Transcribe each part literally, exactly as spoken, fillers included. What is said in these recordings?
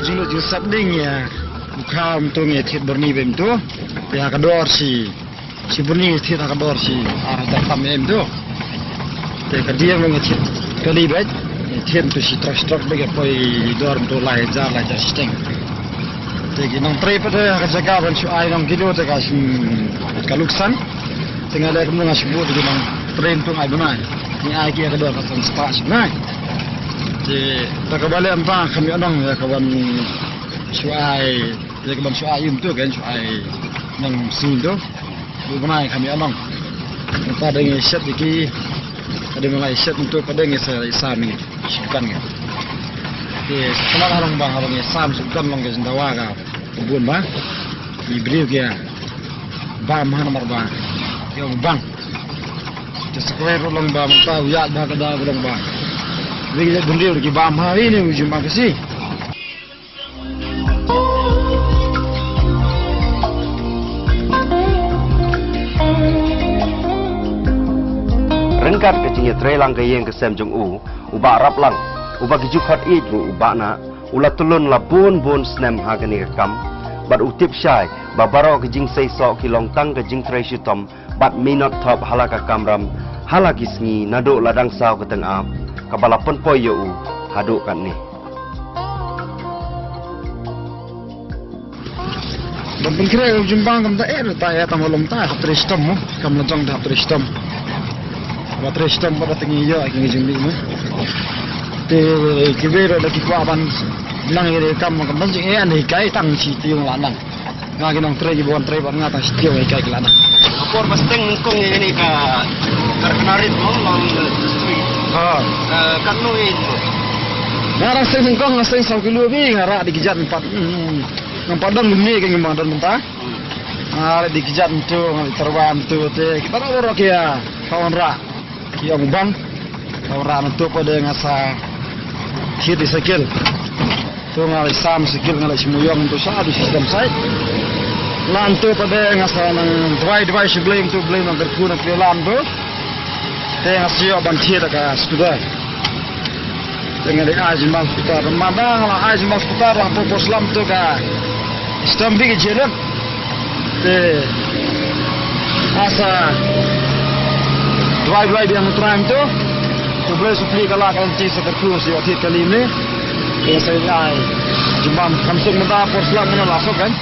Jinglut jingsap ding ïa u kha mynta ngi thied byrni bad mynta. Te ha ka dor shi, shi byrni ngi thied ha ka dor shi ar hajar tam mynta. Te ka dieng ngi thied kali bad ngi thied mynta shi trok shi trok bad ka poi dor mynta lai hajar lai hajar shiteng. Te ki nongtrei pat ha ka jaka ban shu ai nongkilo te ka shim ka luksan. Te nga leh kumno nga shu buh te ki nongtrei mynta ai bnai. Ngi ai ki ha ka dor ka san spah shi bnai. Te da kaba leh mynta kam ïoh nong ïa ka ban shu ai, ïa ka ban shu ai ïa mynta kan shu ai nang sul tu. Buh bnai kam ïoh nong. Mynta da ngi shet ïa ki, da ngi lai shet mynta pat da ngi sa, sa ngi shu kan ngi. Te sa kynmaw ha long ba ha long ngi sam shu kan long ka jingdawa ka bun ba. Ngi briew ki ïa bam ha namar ba ki ong bang. Te sa kawei ruh long ba mynta u ïaid ba ka da ruh long ba. Wi ki ïaid bynriew ki bam ha ri ne u jin bang ka si. Ryngkat ka jingïatreilang ka ïing ka sem jong u, u Bah Raplang, uba ki ju khot ïeit ruh u Bah Nah, u la tylun la bun bun snem ha kane ka kam, bad u tip shai ba baroh ki jingseisoh ki long tang ka jingtrei shitom bad minot thop ha la ka kamram ha la ki sngi naduh la dang saw ka tyngab kaba la pynpoi ïa u haduh katne. Ban pynkhreh u jingbang kam da eh da ta ïa tang long ta hap trei shitom mo kam la jong da hap trei shitom. Ba trei shitom ba da tang ïa ki jingbang mo. Te ki wei da ki kwah ban nang ïa kam kam ban jing eh ne kai tang shi tiung la nang. Nga ki nongtrei ki bun trei bad nga tang shi tiung ïa kai ki la nang. Ka por ba steng nyngkong ïa kane ka kar kena rit mo long industri. Ha. Eh, katno ïa mo. Nga dang steng nyngkong nga steng saw kilo bi nga rah da ki jat empat. Hmm. Nampak dang lum ni ka ngi ma don mynta. Nga la dei ki jat mynta, nga la tyrwa mynta te kita baroh baroh ki ïa ka wanrah. Ki ong bang. Ka wanrah mynta pat de nga sa thied ïa cycle. To nga la sam cycle nga la shu muyong mynta sa dei system site. Nangta pat de nga sa nang dwai dwai shu blei mynta blei nang kyrkhu nang kyrkhu lam mynta. Te nga sa ïoh ban thied da ka scooter. Te nga dei ai jingbam scooter. Mynta nga la ai jingbam scooter la por por slam to ka stom big jelem. Te nga sa dwai dwai biang u Trai mynta. To blei shu plie ka la ka lynti sa kyrkhu sa ïoh thied kali ne. Te nga sa ai jingbam kam suk mynta por slam mynta la suk kan.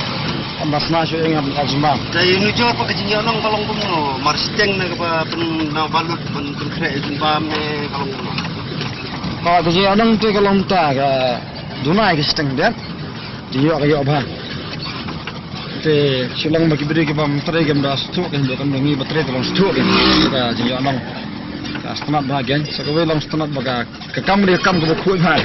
Kam ba sna shu ïa nga ai jingbam. Te ïa nu jor pat ka jingïohnong ka long kumno, mar shiteng ne kaba pyn na balut ban pynkhreh jingbam ne ka long kumno. Ka jingïohnong te ka long mynta ka duna ka shiteng dep. Te ïoh ka ïoh bha. Te shu long ba ki briew ki bym trei kim da sdang, kim da kam da ngi ba trei te long sdang. Ka jingïohnong ka sngewtynnat bha gen. Sa kawei long sngewtynnat ba ka, ka kam ri kam kaba khuid bha.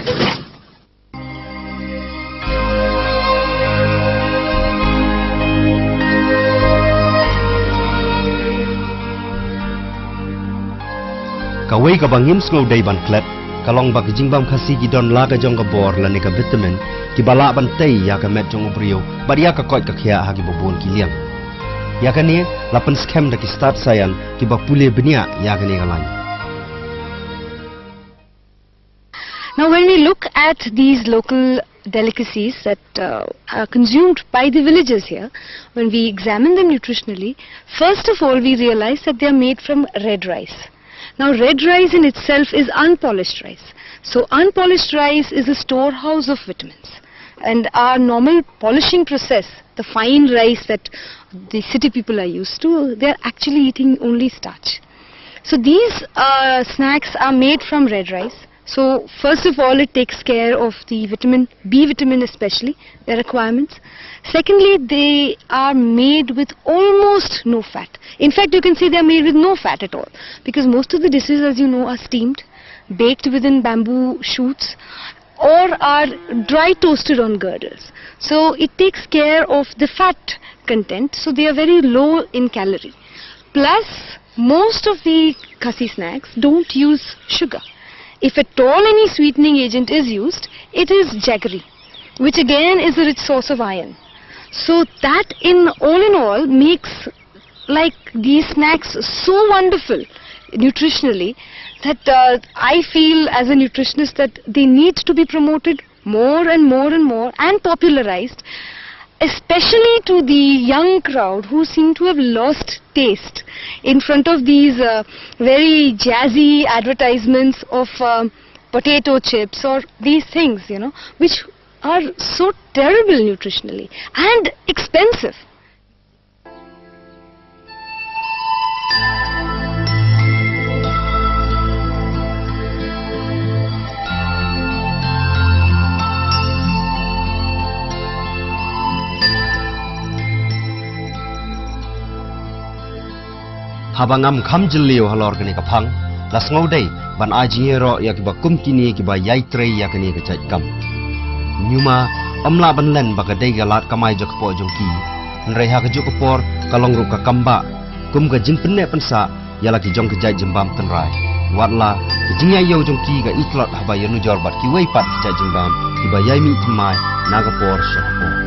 Kawei kaba ngim sngew dei ban klet ka long ba ki jingbam Khasi ki don la ka jong ka bor lane ka vitamin kiba lah ban tei ïa ka met jong u briew bad ïa ka koit ka khiah ha kiba bun ki liang. Ïa kane la pynskhem da ki stad saian kiba pule bniah ïa kane ka lain. Now, when we look at these local delicacies that uh, are consumed by the villagers here, when we examine them nutritionally, first of all, we realize that they are made from red rice. Now, red rice in itself is unpolished rice. So, unpolished rice is a storehouse of vitamins. And our normal polishing process, the fine rice that the city people are used to, they are actually eating only starch. So, these uh, snacks are made from red rice. So, first of all, it takes care of the vitamin, B vitamin especially, their requirements. Secondly, they are made with almost no fat. In fact, you can say they are made with no fat at all, because most of the dishes, as you know, are steamed, baked within bamboo shoots, or are dry toasted on girders. So, it takes care of the fat content, so they are very low in calorie. Plus, most of the Khasi snacks don't use sugar. If at all any sweetening agent is used, it is jaggery, which again is a rich source of iron. So that in all in all makes, like, these snacks so wonderful nutritionally that uh, I feel as a nutritionist that they need to be promoted more and more and more and popularized, especially to the young crowd who seem to have lost taste in front of these uh, very jazzy advertisements of um, potato chips or these things, you know, which are so terrible nutritionally and expensive. Haba ngam kham jylliew halor kane ka phang, la sngew dei ban ai jingïaroh ïa kiba kum kine kiba ïai trei ïa kane ka jait kam. Ñiuma ym lah ban len ba ka dei ka lad kamai jong ka por jong ki. Hynrei ha kajuh ka por ka long ruh ka kambah kum ka jingpynneh pynsah ïa la ki jong ka jait jingbam tynrai. Watla ka jingïaiew jong ki ka itlot haba ïanujor bad kiwei pat ki jait jingbam kiba ïai mih thymmai na ka por sha ka por.